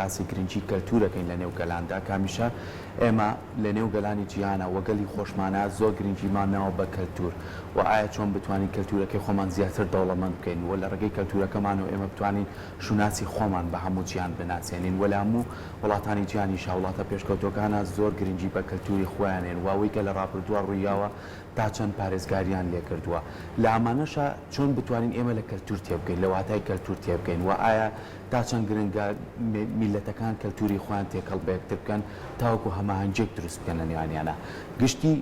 باسی گرنگی کەلتور ئەکەین لە نێو گەلاندا کە هەمیشە ئێمە لە نێو گەلانی جیهانا وە گەلی خۆشمانا زۆر گرنگیمان ناوە بە کەلتور وە ئایا چۆن بتوانین کەلتورەکەی خۆمان زیاتر دەوڵەمەند بکەین وە لە ڕێگەی کەلتورەکەمانەوە ئێمە بتوانین شوناسی خۆمان بە هەموو جیهان بناسێنین وە لە هەموو وڵاتانی جیهانیشا وڵاتە پێشکەوتوەکانا زۆر گرنگی بە کەلتوری خۆیان ئەیەن وە ئەوەی کە لە ڕابردووا ڕوویاوە تا چەند پارێزگاریان لێکردووە لە ئەمانەشا چۆن بتوانین ئێمە لە کەلتور تێبگەین لە واتای کەلتور تێبگەین وە ئایا تا چەند گرنگە میللەتەکان کەلتوری خۆیان تێکەڵ بە یەکتر بکەن تاوەکو هەماهەنگیەک دروست بکەن لە نێوانیانا. گشتی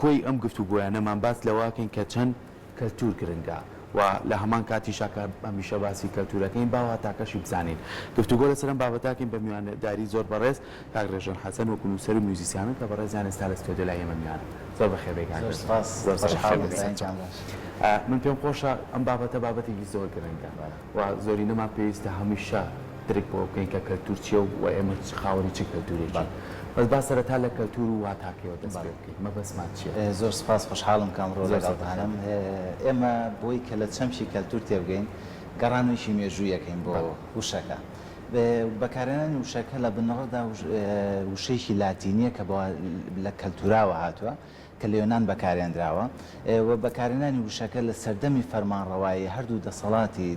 کۆی ئەم گفتوگۆیانەمان باس لەوەکەین کە چەند کەلتور گرنگە و لە هەمان کاتیشا کە هەمیشە باسی کەلتورەکەین با واتاکەشی بزانین. گفتوگۆ لەسەر ئەم بابەتەکەین بە میوانداری زۆر بەڕێز کاک ڕێژەن حەسەن وەکو نووسەر و میوزیسیانن کە بەڕێزیان ئێستا لە ستۆدیۆ لای ئێمە میوانن. زۆر بەخێربێی کاک زۆر ڕێژەن. سپاس زۆر زۆر خۆشحاڵم بەخێربێی بەیانتان باش. من پێم خۆشە ئەم بابەتە بابەتێکی زۆر گرنگە. و زۆرینەمان پێویستە هەمیشە درک بەوە بکەین کە کەلتور چیە و ئێمە خاوەنی چ کەلتورێکین. بەس با سەرەتا لە کەلتور و واتاکەیەوە دەست پێ بکەین. مەبەستمان چیە؟ زۆر سوپاس خۆشحاڵم کە ئەمڕۆ زۆر زۆر لەگەڵتانم. بەخێربێی. ئێمە بۆی کە لە چەمکی کەلتور تێبگەین گەڕانێکی مێژووی ئەکەین بۆ وشەکە. بەکارهێنانی وشەکە لە بنەڕەتدا وشەیەکی لاتینیە کە لە کەلتوراوە هاتووە. کە لە یۆنان بەکارهێنراوە و بەکارهێنانی وشەکە لە سەردەمی فەرمانڕەوایی هەردوو دەسەڵاتی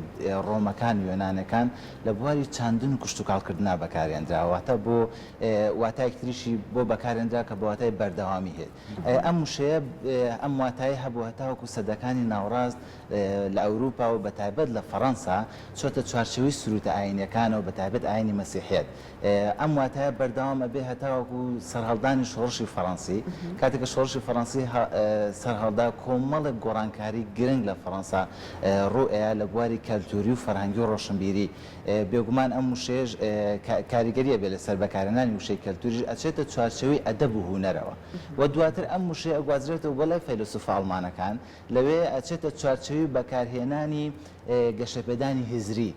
ڕۆمەکان و یۆنانەکان لە بواری چاندن و کشتوکاڵکردنا بەکارهێنراوە واتە بۆ واتایەکی تریشی بۆ بەکارهێنرا کە بە واتای بەردەوامی هێت ئەم وشەیە ئەم واتایە هەبوو هەتاوەکو سەدەکانی ناوەڕاست لە ئەوروپا و بەتایبەت لە فەڕەنسا چۆتە چوارچێوەی سروتە ئاینیەکانەوە بەتایبەت ئاینی مەسیحیەت ئەم واتایە بەردەوام ئەبێ هەتاوەکو سەرهەڵدانی شۆڕشی فەڕەنسی، کاتێک کە شۆڕشی فەڕەنسی سەرهەڵدا کۆمەڵێک گۆڕانکاری گرنگ لە فەڕەنسا ڕوو ئەیا لە بواری کەلتوری و فەرهەنگی و ڕۆشنبیری، بێگومان ئەم وشەیەش کاریگەری ئەبێ لەسەر بەکارهێنانی وشەی کەلتوریش ئەچێتە چوارچێوەی ئەدەب و هونەرەوە و دواتر ئەم وشەیە ئەگوازرێتەوە بۆ لای فەیلەسوفە ئەڵمانەکان لەوێ ئەچێتە چوارچێوەی بەکارهێنانی گەشەپێدانی هزری.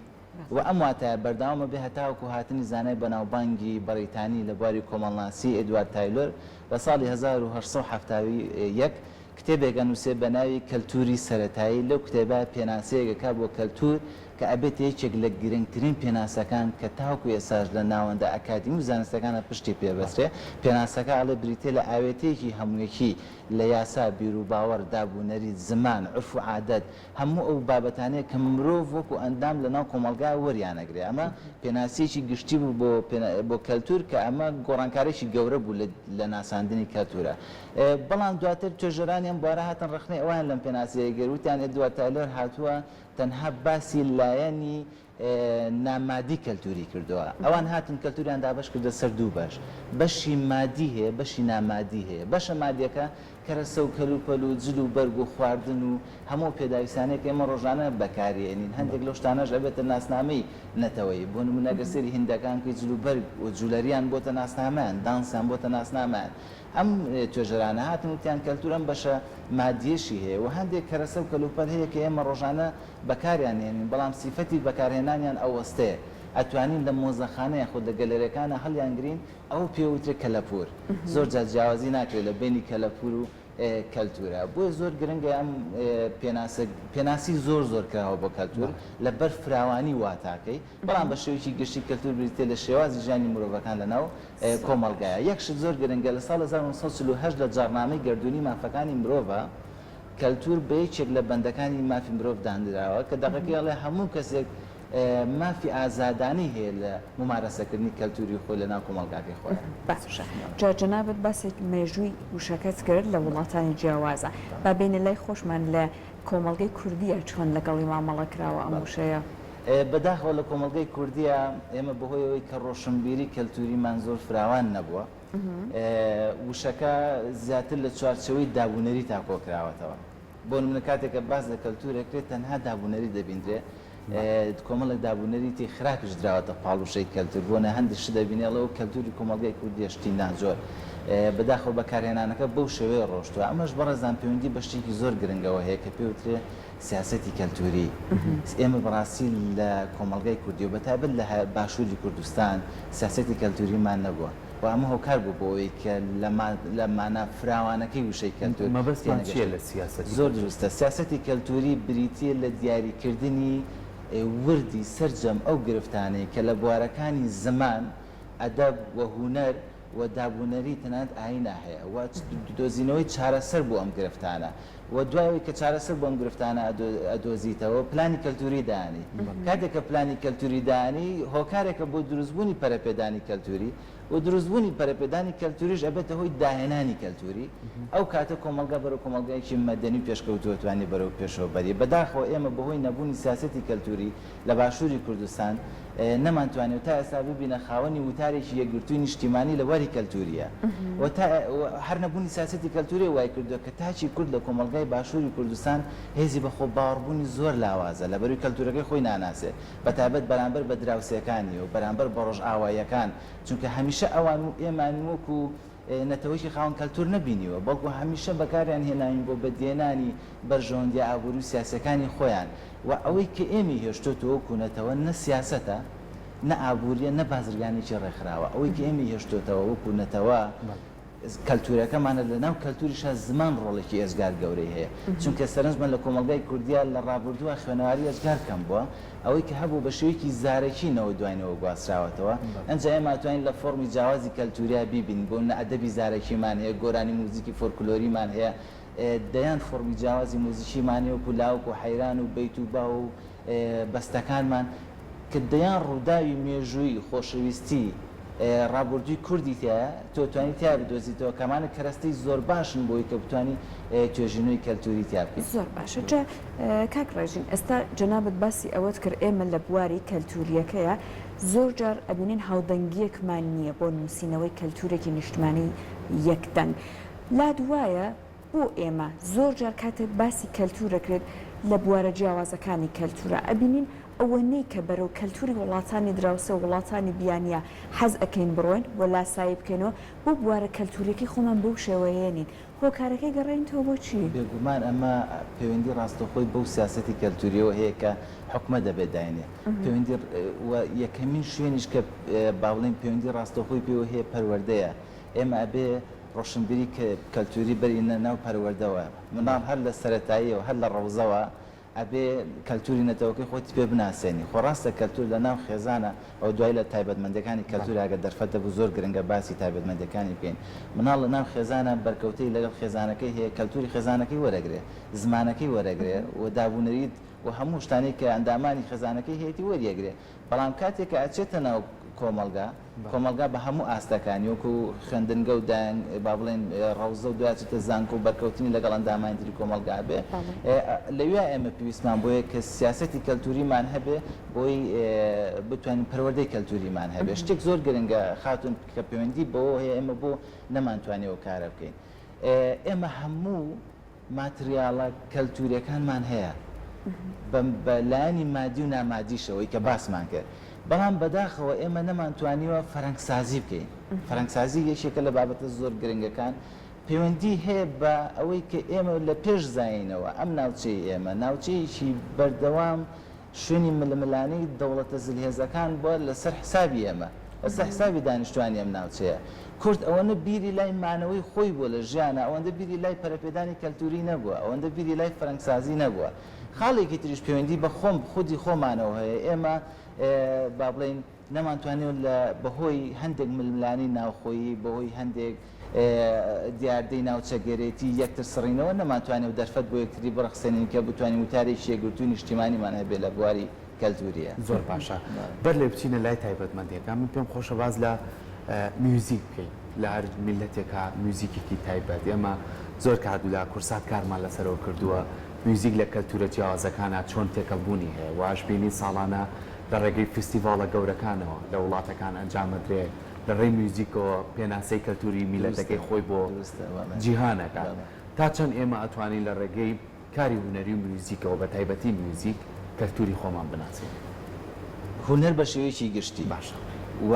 و ئەم واتایە بەردەوام ئەبێ هەتاوەکو هاتنی زانای بەناوبانگی بەڕیتانی لە بواری کۆمەڵناسی ئێدوارد تایلۆر لە ساڵی 1871 کتێبێک ئەنووسێ بە ناوی کەلتووری سەرەتایی لەو کتێبە پێناسەیەک ئەکا بۆ کەلتوور کە ئەبێتە یەکێک لە گرنگترین پێناسەکان کە تاوەکو ئێستاش لە ناوەندە ئەکادیمی و زانستیەکانا پشتی پێ بەسترێ پێناسەکە ئەڵێ بریتیە لە ئاوێتەیەکی هەموویەکی لە یاسا، بیروباوەڕ، دابونەریت، زمان، عورف و عادەت، هەموو ئەو بابەتانەیە کە مرۆڤ وەکو ئەندام لەناو کۆمەڵگا وەریانەگرێ. ئەمە پێناسەیەکی گشتی بوو بۆ بۆ کەلتور کە ئەمە گۆڕانکاریی گەورە بوو لە لە ناساندنی کەلتورە. بەڵام دواتر توێژەرانی ئەم بوارە هاتن ڕەخنەی ئەوەیان لەم پێناسەیە گرت وتیان ئێدوارد تایلۆر هاتووە تەنها باسی لایەنی نامادی کەلتوری کردووە. ئەوان هاتن کەلتوریان دابەش کردە سەر دوو بەش. بەشی مادی هەیە، بەشی نامادی هەیە. بەشە مادیەکە کەرەسە و کەلوپەل و جل و بەرگ و خواردن و هەموو ئەو پێداویستانەیە کە ئێمە ڕۆژانە بەکاری ئێنین. هەندێک لەو شتانەش ئەبێتە ناسنامەی نەتەوەیی. بۆ نموونە گەر سەیری هیندەکان بکەی جل و بەرگ و جولەریان بۆتە ناسنامەیان، دانسیان بۆتە ناسنامەیان. ئەم توێژەرانە هاتن وتیان کەلتور ئەم بەشە مادیەشی هەیە و هەندێک کەرەسە و کەلوپەل هەیە کە ئێمە ڕۆژانە بەکاریان هێنین بەڵام سیفەتی بەکارهێنانیان ئەوەستێ ئەتوانین لە مۆزەخانە یاخود لە گەلەرێکانا هەڵیانگرین ئەوە پێ وترێ کەلەپوور زۆر جار جیاوازی ناکرێ لە بەینی کەلەپوور و کەلتوورە بۆیە زۆر گرنگە ئەم پێناسە پێناسی زۆر زۆر کراوە بۆ کەلتوور لە بەر فراوانی واتاکەی بەڵام بە شێوەیەکی گشتی کەلتوور بریتیە لە شێوازی ژیانی مرۆڤەکان لە ناو کۆمەڵگایە یەک شت زۆر گرنگە لە ساڵ 1948 لە جاڕنامەی گەردوونی مافەکانی مرۆڤە کەلتوور بە یەکێک لە بەندەکانی مافی مرۆڤ دانراوە کە دەقەکەی ئەڵێ هەموو کەسێک مافی ئازادانەی هەیە لە مومارەسەکردنی کەلتووری خۆی لە ناو کۆمەڵگاکەی خۆیا. باشە جا جەنابت باسی مێژووی وشەکەت کرد لە وڵاتانی جیاوازە با بێینە لای خۆشمان لە کۆمەڵگەی کوردیە چۆن لەگەڵی مامەڵە کراوە ئەم وشەیە؟ بەداخەوە لە کۆمەڵگەی کوردیە ئێمە بەهۆی ئەوەی کە ڕۆشنبیری کەلتووریمان زۆر فراوان نەبووە وشەکە زیاتر لە چوارچێوەی دابونەریتا کۆکراوەتەوە. بۆ نمونە کاتێک کە باس لە کەلتور ئەکرێت تەنها دابونەریت دەبیندرێ، کۆمەڵێک دابونەریتی خراپیش دراوەتە پاڵ وشەی کەلتور. بۆ نە هەندێک شت دەبینی ئەڵێ ئەو کەلتوری کۆمەڵگای کوردیە شتی ناجۆر. بەداخەوە بەکارهێنانەکە بەو شێوەیە ڕۆشتووە. ئەمەش بەڕێزان پەیوەندی بە شتێکی زۆر گرنگەوە هەیە کە پێی وترێ سیاسەتی کەلتوری. ئێمە بەڕاستی لە کۆمەڵگای کوردی و بەتایبەت لە باشوری کوردستان سیاسەتی کەلتوریمان نەبووە و ئەمە هۆکار بوو بۆ ئەوەی کە لە مانا فراوانەکەی وشەی کەلتور مەبەستمان چییە تێنەگەشتین. لە سیاسەتی زۆر کەلتوری؟ دروستە. سیاسەتی کەلتوری بریتییە لە دیاریکردنی. وردی سەرجەم ئەو گرفتانەی کە لە بوارەکانی زمان، ئەدەب و هونەر و دابونەریت تەنانەت ئایینا هەیە و دۆزینەوەی چارەسەر بۆ ئەم گرفتانە و دوای ئەوەی کە چارەسەر بۆ ئەم گرفتانە ئەدۆزیتەوە پلانی کەلتوری دانێی. کاتێک کە پلانی کەلتوری دانێی هۆکارێکە بۆ دروستبوونی پەرەپێدانی کەلتوری و دروستبوونی پەرەپێدانی کەلتوریش ئەبێتە هۆی داهێنانی کەلتوری ئەو کاتە کۆمەڵگا بەرەو کۆمەڵگایەکی مەدەنی و پێشکەوتوو ئەتوانێ بەرەو پێشەوە بەری. بەداخەوە ئێمە بەهۆی نەبوونی سیاسەتی کەلتوری لە باشووری کوردستان نەمانتوانیوە تا ئێستا ببینە خاوەنی وتارێکی یەکگرتووی نیشتیمانی لە بواری کەلتورییە و تا هەر نەبوونی سیاسەتی کەلتوریە وای کردووە کە تاکی کورد لە کۆمەڵگای باشووری کوردستان هێزی بە خۆ باوەڕبوونی زۆر لاوازە لەبەروی کەلتورەکەی خۆی ناناسێ بە تایبەت بەرامبەر بە دراوسێکانی و بەرامبەر بە ڕۆژئاواییەکان چونکە هەمیشە ئەوان و ئێمەیان وەکو نەتەوەیەکی خاوەن کەلتور نەبینیوە، بەڵکو هەمیشە بەکاریان هێناوین بۆ بەدیهێنانی بەرژەوەندیە ئابوری و سیاسیەکانی خۆیان و ئەوەی کە ئێمەی هێشتۆتەوە وەکو نەتەوە نە سیاسەتە، نە ئابوریە، نە بازرگانیەکی ڕێکخراوە، ئەوەی کە ئێمەی هێشتۆتەوە وەکو نەتەوە کەلتورەکەمانە، لەناو کەلتوریشا زمان ڕۆڵێکی ئێجگار گەورەی هەیە، چونکە سەرنجمان لە کۆمەڵگای کوردیا لە ڕابوردوە خوێنەواری ئێجگار کەم بوە، ئەوەی کە هەبوو بە شێوەیەکی زارەکی نەوە دوای نەوە گواستراوەتەوە، ئەنجا ئێمە ئەتوانین لە فۆڕمی جیاوازی کەلتووریا بیبینین، بۆ نموونە ئەدەبی زارەکیمان هەیە، گۆرانی موزیکی فۆلکلۆریمان هەیە، دەیان فۆڕمی جیاوازی موزیکیمان هەیە وەکوو لاوک و حەیران و بەیت و باو و بەستەکانمان کە دەیان ڕووداوی مێژوویی، خۆشەویستی، ڕابوردووی کوردی تیایە، تۆ توانی تیا بدۆزیتەوە کە ئەمانە کەرەستەی زۆر باشن بۆی کە بتوانی توێژینەوەی کەلتووری تیا بکەی. زۆر باشە جا کاک ڕێژین ئێستا جەنابت باسی ئەوەت کرد ئێمە لە بواری کەلتووریەکەیا زۆر جار ئەبینین هاودەنگیەکمان نییە بۆ نووسینەوەی کەلتوورێکی نیشتمانی یەک دەنگ لات وایە بۆ ئێمە زۆر جار کاتێک باسی کەلتوور دەکرێت لە بوارە جیاوازەکانی کەلتوورا ئەبینین ئەوەنەی کە بەرەو کەلتووری وڵاتانی دراوسێ و وڵاتانی بیانیا حەز ئەکەین بڕۆین و لاسایی بکەینەوە بۆ بوارە کەلتووریەکەی خۆمان بەو شێوەیە نین هۆکارەکەی گەڕێنیتەوە بۆ چی؟ بێگومان ئەمە پەیوەندی ڕاستەوخۆی بەو سیاسەتی کەلتووریەوە هەیە کە حکومەت دەبێت داینێ پەیوەندی و یەکەمین شوێنیش کە با بڵێین پەیوەندی ڕاستەوخۆی پێوە هەیە پەروەردەیە ئێمە ئەبێ ڕۆشنبیری کەلتوری بەرینە ناو پەروەردەوە، منداڵ هەر لە سەرەتاییەوە هەر لە ڕەوزەوە ئەبێ کەلتوری نەتەوەکەی خۆتی پێ بناسێنی، خۆ ڕاستە کەلتور لە ناو خێزانە، ئەوە دوایی لە تایبەتمەندیەکانی کەلتور ئەگەر دەرفەت هەبوو زۆر گرنگە باسی تایبەتمەندیەکانی بکەین، منداڵ لە ناو خێزانە بەرکەوتەی لەگەڵ خێزانەکەی هەیە کەلتوری خێزانەکەی وەرەگرێ، زمانەکەی وەرەگرێ و دابونەریت و هەموو شتانەی کە ئەندامانی خێزانەکەی هەیەتی وەریەگرێ، بەڵام کاتێک کە ئەچێتە ناو کۆمەڵگا، کۆمەڵگا بە هەموو ئاستەکانی وەکو خوێندنگە و دایەنگ با بڵێین ڕەوزە و دوای ئەچێتە زانکۆ و بەرکەوتنی لەگەڵ ئەندامانی تری کۆمەڵگا هەبێ لەویا ئێمە پێویستمان بۆیە کە سیاسەتی کەلتوریمان هەبێ بۆی بتوانین پەروەردەی کەلتوریمان هەبێ شتێک زۆر گرنگە خاتوون کە پەیوەندی بەوە هەیە ئێمە بۆ نەمانتوانی ئەو کارە بکەین ئێمە هەموو ماتریاڵە کەلتوریەکانمان هەیە بە لایەنی مادی و نامادیشەوەی کە باسمان کرد، بەڵام بەداخەوە ئێمە نەمانتوانیوە فەرەنگسازی بکەین. فەرەنگسازی یەکێکە لە بابەتە زۆر گرنگەکان، پەیوەندی هەیە بە ئەوەی کە ئێمە لە پێش زایینەوە ئەم ناوچەی ئێمە ناوچەیەکی بەردەوام شوێنی ململانێی دەوڵەتە زلهێزەکان بووە لەسەر حسابی ئێمە، لەسەر حسابی دانیشتوانی ئەم ناوچەیە. کورد ئەوەنە بیری لای مانەوەی خۆی بووە لە ژیانا، ئەوەندە بیری لای پەرەپێدانی کەلتووری نەبووە، ئەوەندە بیری لای فەرەنگسازی نەبووە. خاڵێکی تریش پەیوەندی بە خۆم، خودی خۆمانەوە هەیە. ئێمە با بڵێین نەمانتوانیوە لە بەهۆی هەندێک ململانێی ناوخۆیی، بەهۆی هەندێک دیاردەی ناوچەگەرێتی، یەکتر سڕینەوە، نەمانتوانیوە دەرفەت بۆ یەکتری بڕەخسێنین کە بتوانین وتارێکی یەکگرتووی نیشتیمانیمان هەبێ لە بواری کەلتوورییە. زۆر باشە بەر لەوەی بچینە لای تایبەتمەندییەکان من پێم خۆشە باس لە میوزیک بکەین لە هەر میللەتێکا میوزیکێکی تایبەت ئێمە زۆر کات لە کورسات کارمان لەسەرەوە کردووە میوزیک لە کەلتوورە جیاوازەکانا چۆن تێکەڵبوونی هەیە واش بینین ساڵانە لە ڕێگەی فیستیڤاڵە گەورەکانەوە لە وڵاتەکان ئەنجام ئەدرێ لە ڕێی میوزیکەوە پێناسەی کەلتووری میللەتەکەی خۆی بۆ جیهان ئەکات تا چەند ئێمە ئەتوانین لە ڕێگەی کاری هونەری و میوزیکەوە بە تایبەتی میوزیک کەلتووری خۆمان بناسین؟ هونەر بە شێوەیەکی گشتی باشە. و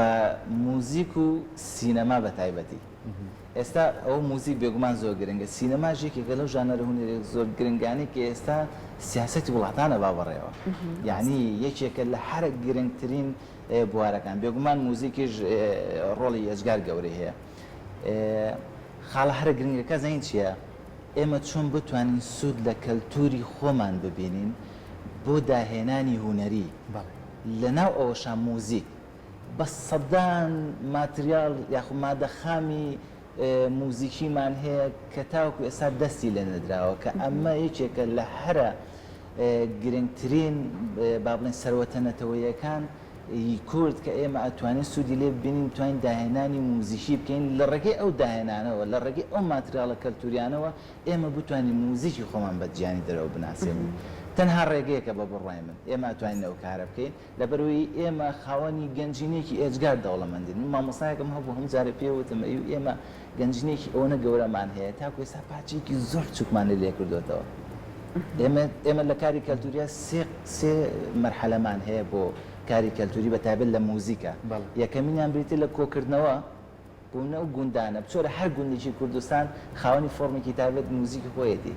موزیک و سینەما بە تایبەتی. ئێستا ئەوە موزیک بێگومان زۆر گرنگە، سینەماش یەکێکە لەو ژانەرە هونەریە زۆر گرنگانەی کە ئێستا سیاسەتی وڵاتان ئەبا بەڕێوە. یەعنی یەکێکە لە هەرە گرنگترین بوارەکان. بێگومان موزیکیش ڕۆڵی ئێجگار گەورەی هەیە. خاڵە هەرە گرنگەکە زانین چییە؟ ئێمە چۆن بتوانین سوود لە کەلتووری خۆمان ببینین؟ بۆ داهێنانی هونەری، لەناو ئەوەشا موزیک، بە سەدان ماتریاڵ یاخود مادە خامی موزیکیمان هەیە کە تاوەکو ئێستا دەستی لێ نەدراوە کە ئەمە یەکێکە لە هەرە گرنگترین با بڵێین سەروەتە نەتەوەیەکان ی کورد کە ئێمە ئەتوانین سوودی لێ ببینین بتوانین داهێنانی موزیکی بکەین لە ڕێگەی ئەو داهێنانەوە لە ڕێگەی ئەو ماتریاڵە کەلتوریانەوە ئێمە بتوانین موزیکی خۆمان بە جیهانی دەرەوە بناسێنین تەنها ڕێگەیەکە بە بڕوای من ئێمە ئەتوانین ئەو کارە بکەین لەبەرئەوەی ئێمە خاوەنی گەنجینەیەکی ئێجگار دەوڵەمەندین. من مامۆستایەکم هەبوو هەموو جارێ پێی وتم ئەی ئێمە گەنجینەیەکی ئەوەنە گەورەمان هەیە تاکو ئێستا پارچەیەکی زۆر بچووکمان لێ لێکردۆتەوە. ئێمە ئێمە لە کاری کەلتووریا سێ سێ مەرحەلەمان هەیە بۆ کاری کەلتووری بە تایبەت لە موزیکا. یەکەمینیان بریتیە لە کۆکردنەوە بۆ نمونە ئەو گوندانە بچۆرە هەر گوندێکی کوردستان خاوەنی فۆرمێکی تایبەت موزیکی خۆیەتی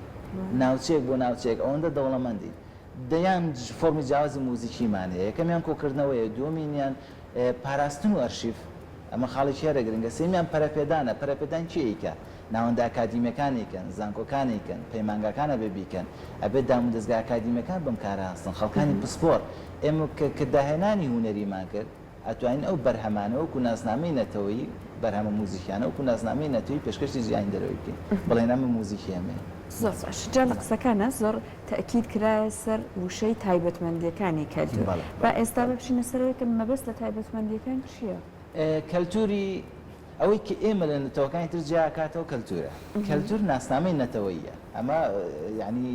ناوچەیەک بۆ ناوچەیەک ئەوەندە دەوڵەمەندین دەیان فۆرمی جیاوازی موزیکیمان هەیە یەکەمیان کۆکردنەوەیە دووەمینیان پاراستن و ئەرشیف ئەمە خاڵێکی هەرە گرنگە سێیەمیان پەرەپێدانە پەرەپێدان کێ ئەیکا ناوەندە ئەکادیمیەکان ئەیکەن زانکۆکان ئەیکەن پەیمانگاکان ئەبێ بیکەن ئەبێ دامودەزگا ئەکادیمیەکان بەم کارە هەستن خەڵکانی پسپۆڕ ئێمە کە داهێنانی هونەریمان کرد ئەتوانین ئەو بەرهەمانە وەکو ناسنامەی نەتەوەیی، بەرهەمە موزیکیانە وەکو ناسنامەی نەتەوەیی پێشکەشی جیهانی دەرەوەی بکەین، بڵێین ئەمە موزیکی ئێمەیە. زۆر باش. جا لە قسەکانا زۆر تەئکید کرایە سەر وشەی تایبەتمەندییەکانی کەلتوور. بەڵێ. با ئێستا بچینە سەر ئەوەی کە مەبەست لە تایبەتمەندییەکان چییە؟ کەلتووری ئەوەی کە ئێمە لە نەتەوەکانی تر جیا ئەکاتەوە کەلتوورە. کەلتوور ناسنامەی نەتەوەییە. ئەمە یانی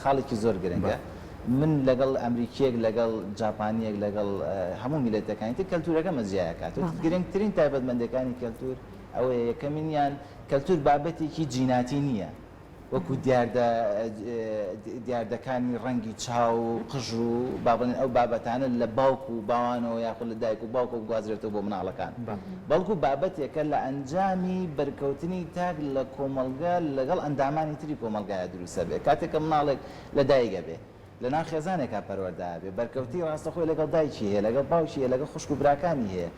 خاڵێکی زۆر گرنگە. من لەگەڵ ئەمریکییەک، لەگەڵ جاپانییەک، لەگەڵ هەموو میللەتەکانی تر کەلتوورەکەمە جیا ئەکاتەوە. گرنگترین تایبەتمەندییەکانی کەلتوور ئەوەیە، یەکەمینیان کەلتوور بابەتێکی جیناتی نییە. وەکو دیاردە دیاردەکانی ڕەنگی چاو و قژ و با بڵێین ئەو بابەتانە لە باوک و باوانەوە یاخود لە دایک و باوکەوە بگوازرێتەوە بۆ مناڵەکان بەڵکو بابەتێکە لە ئەنجامی بەرکەوتنی تاک لە کۆمەڵگە لەگەڵ ئەندامانی تری کۆمەڵگایە دروست ئەبێ کاتێک کە مناڵێک لە دایک ئەبێ لەناو خێزانێکا پەروەردە ئەبێ بەرکەوتنی ڕاستەخۆی لەگەڵ دایکی هەیە لەگەڵ باوکی هەیە لەگەڵ خوشک و براکانی هەیە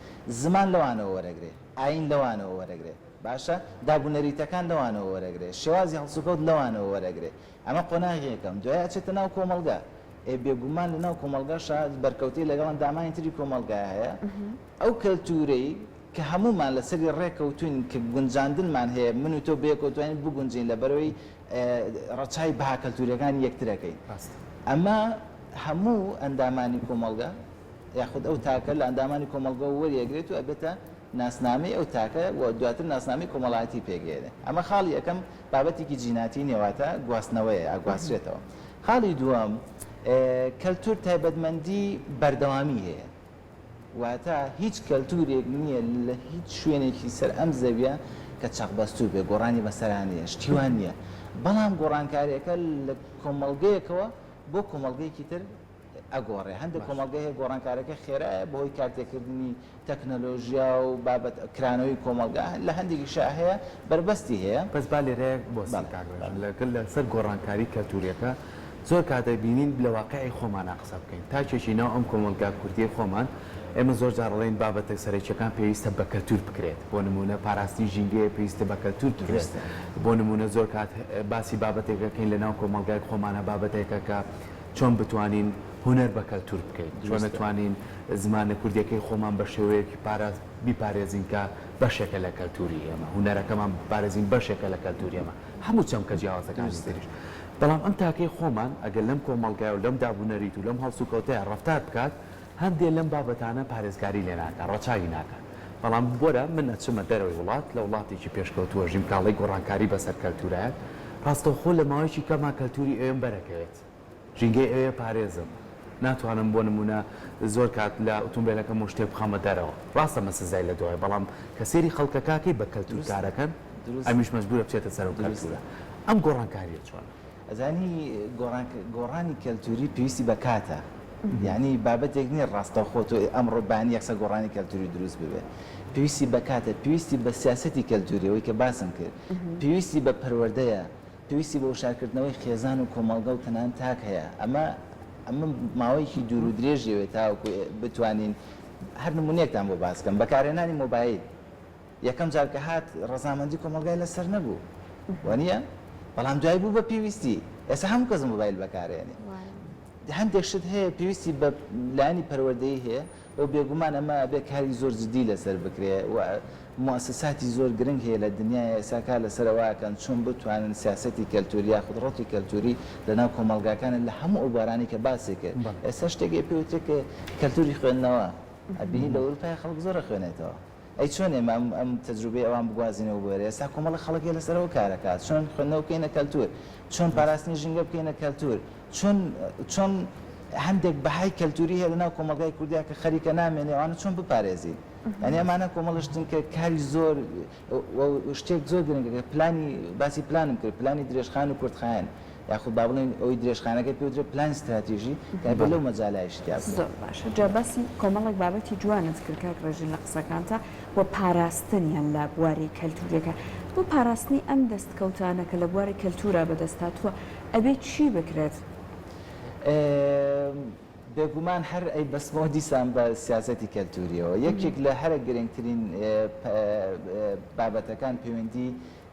زمان لەوانەوە وەرەگرێ ئایین لەوانەوە وەرەگرێ باشە داب و نەریتەکان لەوانەوە وەرەگرێ، شێوازی هەڵسوکەوت لەوانەوە وەرەگرێ. ئەمە قۆناغی یەکەم. دوای ئەچێتە ناو کۆمەڵگا. ئێ بێگومان لە ناو کۆمەڵگاشا بەرکەوتەی لەگەڵ ئەندامانی تری کۆمەڵگا هەیە. ئەو کەلتوورەی کە هەموومان لەسەری ڕێکەوتووین کە گونجاندنمان هەیە، من و تۆ بەیەکەوە توانین بگونجێین لەبەرئەوەی ڕەچاوی بەها کەلتوورییەکانی یەکتر ئەکەین. ئەمە هەموو ئەندامانی کۆمەڵگا یاخود ئەو تاکە لە ئەندامانی کۆمەڵگەوە وەریئەگرێت و ئەبێتە ناسنامەی ئەو تاکە و دواتر ناسنامەی کۆمەڵایەتی پێکدێنێ. ئەمە خاڵی یەکەم، بابەتێکی جیناتی نییە، واتە گواستنەوەیە، ئەگواسترێتەوە. خاڵی دووەم، کەلتوور تایبەتمەندی بەردەوامی هەیە. واتە هیچ کەلتوورێک نییە لە هیچ شوێنێکی سەر ئەم زەویە کە چەقبەستوو بێ، گۆڕانی بەسەرا نییە، شتی وا نییە. بەڵام گۆڕانکارییەکە لە کۆمەڵگەیەکەوە بۆ کۆمەڵگەیەکی تر ئەگۆڕێ. هەندێک کۆمەڵگە هەیە گۆڕانکارەکە خێرایە بەهۆی کارتێکردنی تەکنەلۆژیا و بابەت کرانەوەی کۆمەڵگا، لە هەندێکیشا هەیە بەربەستی هەیە. بەس با لێرەیە بوەستین کاک ڕێژین لەگەڵ لەسەر گۆڕانکاری کەلتوریەکە زۆر کات دەبینین لە واقیعی خۆمانا قسە بکەین تاکێکی ناو ئەم کۆمەڵگا کوردیەی خۆمان ئێمە زۆر جار ئەڵێین بابەتە سەرەکیەکان پێویستە بە کەلتور بکرێت بۆ نمونە پاراستنی ژینگەیە پێویستە بە کەلتور بکرێت بۆ نمونە زۆر کات باسی بابەتێک ئەکەین لە ناو کۆمەڵگای خۆمانا بابەتێکە کە چۆن بتوانین هونەر بە کەلتور بکەین، چۆن ئەتوانین زمانە کوردیەکەی خۆمان بە شێوەیەکی پاراست بیپارێزین کە بەشێکە لە کەلتوری ئێمە، هونەرەکەمان بپارێزین بەشێکە لە کەلتوری ئێمە، هەموو چەمکە جیاوازەکانی تریش. بەڵام ئەم تاکەی خۆمان ئەگەر لەم کۆمەڵگایە و لەم دابونەریت و لەم هەڵسوکەوتەیا ڕەفتار بکات، هەندێ لەم بابەتانە پارێزگاری لێ ناکا، ڕەچاوی ناکا. بەڵام وەرە من ئەچمە دەرەوەی وڵات، لە وڵاتێکی پێشکەوتوو ئەژیم کە ئەڵێی گۆڕانکاری بەسەر کەلتورایەت، ڕاستەوخۆ لە ماوەیەکی کەما کەلتوری ئەوێم بەرەکەوێت. ژینگەی ئەوێ پارێزم. ناتوانم بۆ نموونە زۆر کات لە ئوتومبێلەکەمەوە شتێک بخەمە دەرەوە. ڕاستە من سزای لە دوایە بەڵام کە سەیری خەڵکەکە ئەکەی بە کەلتوور کارەکەن ئەمیش مەجبوورە بچێتە سەر ئەو کەلتوورە. ئەم گۆڕانکارییە چۆنە؟ ئەزانی گۆڕانی کەلتووری پێویستی بە کاتە. یانی بابەتێک نییە ڕاستەوخۆ تۆ ئەمڕۆ بەیانی یەکسەر گۆڕانی کەلتووری دروست ببێ. پێویستی بە کاتە، پێویستی بە سیاسەتی کەلتووری ئەوەی کە باسم کرد. پێویستی بە پەروەردەیە. پێویستی بە وشارکردنەوەی خێزان و کۆمەڵگە و تەنانەت تاک هەیە. ئەمە ئەمە ماوەیەکی دوور و درێژی ئەوێت تاوەکو بتوانین هەر نموونەیەکتان بۆ باس بکەم. بەکارهێنانی مۆبایل یەکەم جار کە هات ڕەزامەندی کۆمەڵگای لەسەر نەبوو. وانییە؟ بەڵام دوای بوو بە پێویستی. ئێستا هەموو کەس مۆبایل بەکارئێنێ. هەندێک شت هەیە پێویستی بە لایەنی پەروەردەیی هەیە و بێگومان ئەمە ئەبێ کاری زۆر جدی لەسەر بکرێ و موئەسەساتی زۆر گرنگ هەیە لە دنیایا ئێستا کار لەسەر ئەوە ئەکەن چۆن بتوانن سیاسەتی کەلتوری یاخود ڕەوتی کەلتوری لەناو کۆمەڵگاکانە لە هەموو ئەو بوارانەی کە باسی کرد ئێستا شتێک هەیە پێ وترێ کە کەلتوری خوێندنەوە ئەبینی لە ئەوروپایا خەڵک زۆر ئەخوێنێتەوە ئەی چۆن ئێمە ئەم ئەم تەجروبەی ئەوان بگوازینەوە بۆ ئێرە ئێستا کۆمەڵێک خەڵک هەیە لەسەر ئەوە کار ئەکات چۆن خوێندنەوە بکەینە کەلتور چۆن پاراستنی ژینگە بکەینە کەلتور چۆن چۆن هەندێک بەهای کەلتوری هەیە لەناو کۆمەڵگای کوردیا کە خەریکە نامێنێ ئەوانە چۆن بپارێزین یانی ئەمانە کۆمەڵە شتن کە کاری زۆر و شتێک زۆر گرنگە کە پلانی باسی پلانم کرد پلانی درێژخان و کورتخایەن یاخود با بڵێین ئەوەی درێژخانەکەی پێ وترێ پلانی ستراتیژی کە ئەبێ لەو مەجالایشی تیا بکرێ. زۆر باشە جا باسی کۆمەڵێک بابەتی جوانت کرد کاک ڕێژین لە قسەکانتا و پاراستنیان لە بواری کەلتوریەکە بۆ پاراستنی ئەم دەستکەوتانە کە لە بواری کەلتورا بەدەست هاتووە ئەبێ چی بکرێت؟ بێگومان هەر ئەیبەستمەوە دیسان بە سیاسەتی کەلتوریەوە. یەکێک لە هەرە گرنگترین بابەتەکان پەیوەندی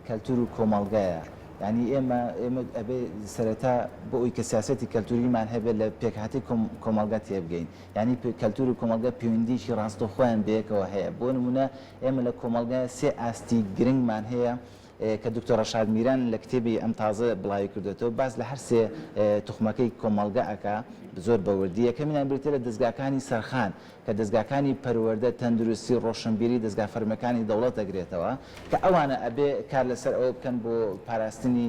کەلتور و کۆمەڵگایە. یانی ئێمە ئێمە ئەبێ سەرەتا بۆ ئەوی کە سیاسەتی کەلتوریمان هەبێت لە پێکهاتەی کۆمەڵگا تێبگەین. یانی کەلتور و کۆمەڵگا پەیوەندییەکی ڕاستەوخۆیان بەیەکەوە هەیە. بۆ نموونە ئێمە لە کۆمەڵگا سێ ئاستی گرنگمان هەیە کە دکتۆر ڕەشاد میران لە کتێبی ئەم تازە بڵاوی کردۆتەوە باس لە هەر سێ توخمەکەی کۆمەڵگە ئەکا زۆر بە وردی یەکەمینان بریتیە لە دەزگاکانی سەرخان کە دەزگاکانی پەروەردە تەندروستی ڕۆشنبیری دەزگا فەرمیەکانی دەوڵەت ئەگرێتەوە کە ئەوانە ئەبێ کار لەسەر ئەوە بکەن بۆ پاراستنی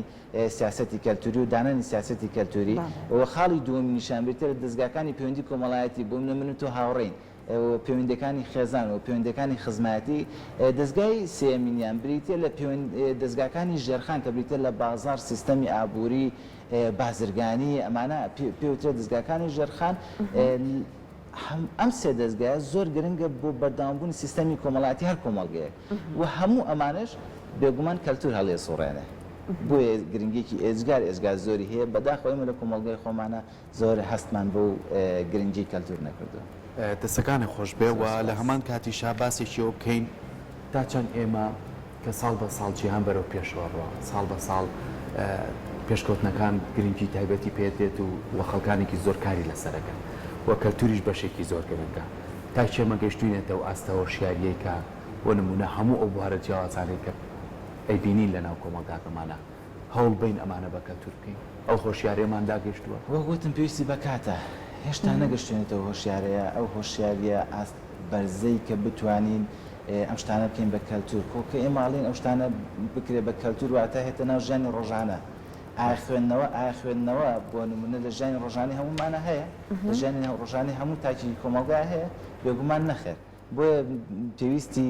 سیاسەتی کەلتوری و دانانی سیاسەتی کەلتوری و خاڵی دووەمینیشیان بریتیە لە دەزگاکانی پەیوەندی کۆمەڵایەتی بۆ منە من و تۆ هاوڕێین و پەیوەندیەکانی خێزان و پەیوەندیەکانی خزمایەتی، دەزگای سێیەمینیان بریتیە لە دەزگاکانی ژێرخان کە بریتیە لە بازاڕ، سیستەمی ئابووری، بازرگانی، ئەمانە پێ وترێت دەزگاکانی ژێرخان، ئەم سێ دەزگایە زۆر گرنگە بۆ بەردەوامبوونی سیستەمی کۆمەڵایەتی هەر کۆمەڵگەیەک و هەموو ئەمانەش بێگومان کەلتور هەڵیەسوڕێنێ بۆیە گرنگیەکی ئێجگار ئێجگار زۆری هەیە، بەداخەوە ئێمە لە کۆمەڵگای خۆمانا زۆر هەستمان بەو گرنگی کەلتور نەکردووە. دەستەکانت خۆش بێ زۆر و لە سوپاس. هەمان کاتیشا باسێکی ئەوە بکەین تا چەند ئێمە کە ساڵ بە ساڵ جیهان بەرەو پێشەوە ڕوا ساڵ بە ساڵ پێشکەوتنەکان گرنگی تایبەتی پێ دێت و و خەڵکانێکی زۆر کاری لەسەر ئەکەن و کەلتوریش بەشێکی زۆر گرنگە تا کێ ئێمە گەیشتوینەتە ئەو ئاستە هۆشیاریەی کە بۆ نمونە هەموو ئەو بوارە جیاوازانەی کە ئەیبینین لەناو کۆمەڵگاکەمانا هەوڵ بەین ئەمانە بە کەلتور بکەین ئەو هۆشیاریەمان داگەیشتووە؟ وەک وتم پێویستی بە کاتە، هێشتا نەگەشتوینەتە ئەو هۆشیارەیە، ئەو هۆشیاریە ئاست بەرزەی کە بتوانین ئەم شتانە بکەین بە کەلتور، خۆ کە ئێمە ئەڵێین ئەو شتانە بکرێ بە کەلتور واتە هێتە ناو ژیانی ڕۆژانە، ئایا خوێندنەوە ئایا خوێندنەوە بۆ نمونە لە ژیانی ڕۆژانەی هەموومانا هەیە؟ لە ژیانی ڕۆژانەی هەموو تاکی کۆمەڵگا هەیە؟ بێگومان نەخێر. بۆیە پێویستی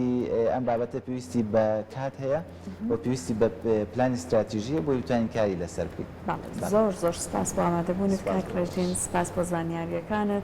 ئەم بابەتە پێویستی بە کات هەیە و پێویستی بە پلانی ستراتیژی هەیە بۆی بتوانین کاری لەسەر بکەین. بەڵێ زۆر زۆر سپاس بۆ ئامادەبوونت کاک ڕێژین، سپاس بۆ زانیارییەکانت.